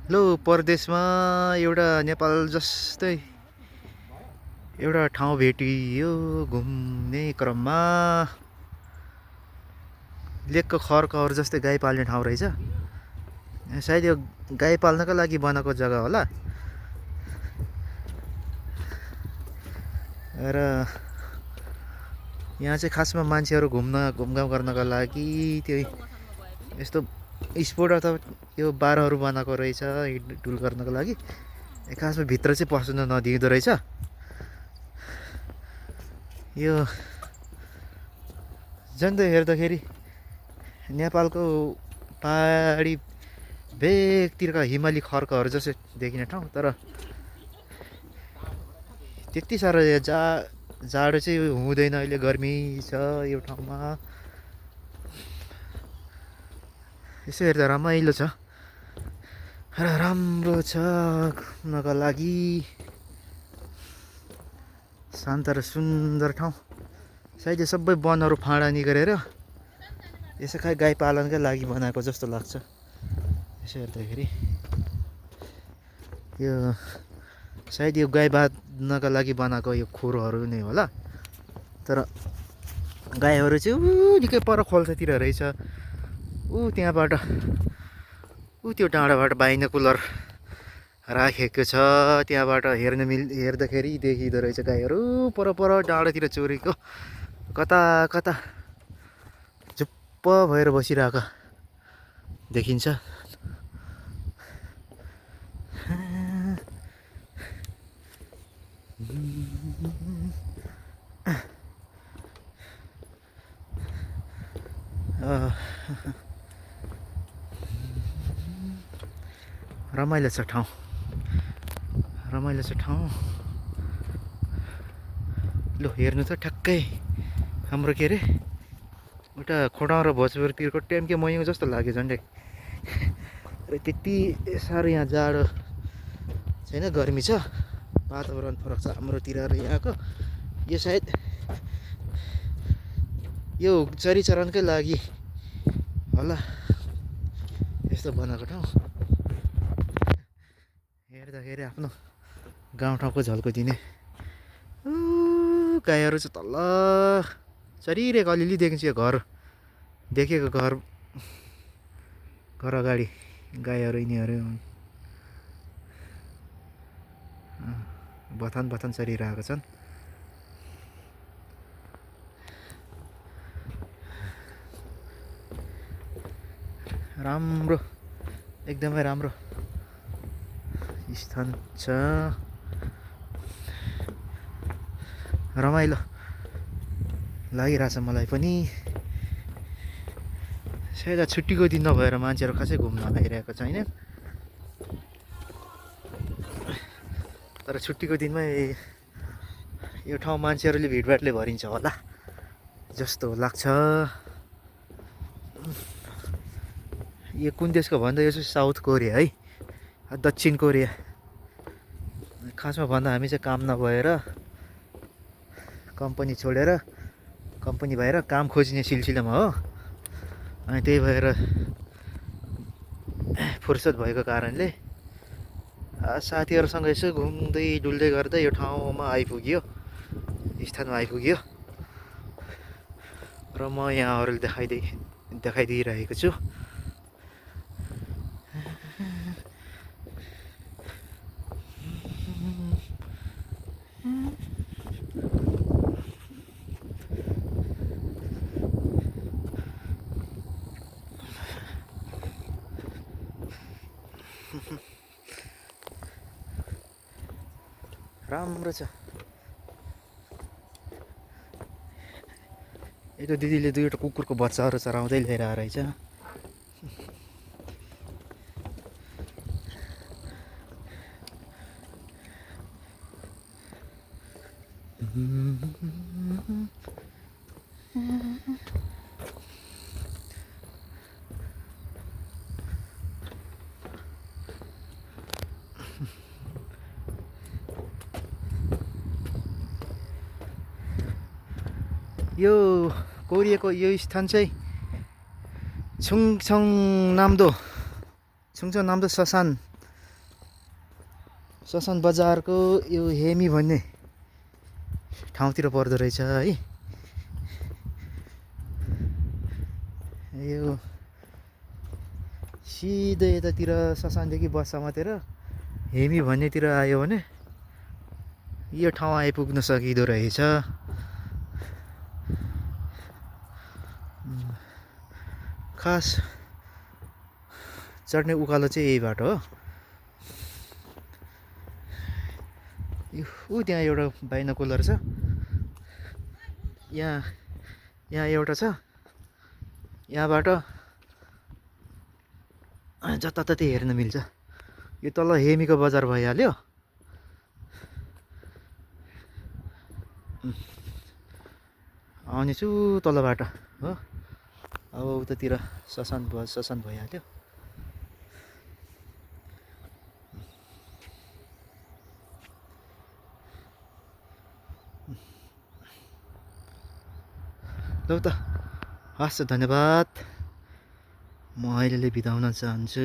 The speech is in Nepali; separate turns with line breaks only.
लो परदेशमा एउटा नेपाल जस्तै एउटा ठाउँ भेटियो घुम्ने क्रममा। लेकको खरकहर जस्तै गाई पाल्ने ठाउँ रहेछ। सायद यो गाई पाल्नका लागि बनाएको जग्गा होला। र यहाँ चाहिँ खासमा मान्छेहरू घुमघाम गर्नका लागि त्यो यस्तो स्पोट अथवा यो बारहरू बनाएको रहेछ हिँडडुल गर्नको लागि। खासमा भित्र चाहिँ पस्न नदिँदो रहेछ। यो झन् त हेर्दाखेरि नेपालको पहाडी भेगतिरका हिमाली खर्कहरू जस्तै देखिने ठाउँ, तर त्यति साह्रो जाडो चाहिँ हुँदैन। अहिले गर्मी छ यो ठाउँमा। यसो हेर्दा रमाइलो छ र राम्रो छ घुम्नका लागि। शान्त र सुन्दर ठाउँ। सायद यो सबै वनहरू फाँडानी गरेर यसो गाई पालनकै लागि बनाएको जस्तो लाग्छ। यसो हेर्दाखेरि यो सायद यो गाई बाँध्नका लागि बनाएको यो खोरहरू नै होला। तर गाईहरू चाहिँ निकै पर खोल्सातिर रहेछ। त्यहाँबाट त्यो डाँडाबाट बाइनोकुलर राखेको छ। त्यहाँबाट हेर्दाखेरि देखिँदो रहेछ गाईहरू पर डाँडातिर चोरेको कता कता झुप्प भएर बसिरहेको देखिन्छ। रमाइलो छ ठाउँ, रमाइलो छ ठाउँ। लु हेर्नु त ठ्याक्कै हाम्रो के अरे उता खोटाङ र भोजपुरतिरको टेम्के मयौँ जस्तो लाग्यो झन्डै। र त्यति साह्रो यहाँ जाडो छैन, गर्मी छ। वातावरण फरक छ हाम्रोतिर र यहाँको। यो सायद यो चरीचरणकै लागि होला यस्तो बनाएको ठाउँ। हेर्दाखेरि आफ्नो गाउँठाउँको झल्को दिने। गाईहरू चाहिँ तल चरिरहेको अलिअलि देखिन्छ। यो घर देखेको घर अगाडि गाईहरू यिनीहरू बथान चरिरहेको छन्। राम्रो, एकदमै राम्रो स्थान छ। रमाइलो लागिरहेछ मलाई पनि। सायद छुट्टीको दिन नभएर मान्छेहरू खासै घुम्न आइरहेको छैन। तर छुट्टीको दिनमै यो ठाउँ मान्छेहरूले भिडभाडले भरिन्छ होला जस्तो लाग्छ। यो कुन देशको भन्दा यो चाहिँ साउथ कोरिया है, दक्षिण कोरिया। खासमा भन्दा हामी चाहिँ काम नभएर कम्पनी छोडेर कम्पनी भएर काम खोज्ने सिलसिलामा हो। अनि त्यही भएर फुर्सद भएको कारणले साथीहरूसँग यसो घुम्दै डुल्दै गर्दै यो ठाउँमा आइपुग्यो, स्थानमा आइपुग्यो। र म यहाँहरूलाई देखाइदिइरहेको छु। राम्रो छ। यो दिदीले दुईवटा कुकुरको बच्चाहरू चराउँदै लिएर आएर रहेछ। यो कोरियाको यो स्थान चाहिँ छुङछङ नाम्दो ससान ससन बजारको यो हेमी भन्ने ठाउँतिर पर्दो रहेछ है। यो सिधै यतातिर ससानदेखि बस समातेर हेमी भन्नेतिर आयो भने यो ठाउँ आइपुग्न सकिँदो रहेछ। खास चढ्ने उकालो चाहिँ यही बाटो हो। ऊ त्यहाँ एउटा बाइनोकुलर छ, यहाँ एउटा छ। यहाँबाट जताततै हेर्न मिल्छ। यो तल हेमीको बजार भइहाल्यो। आउने छु तलबाट हो। अब उतातिर ससान भइहाल्यो। लौ त, हस् धन्यवाद। म अहिले बिदा हुन चाहन्छु।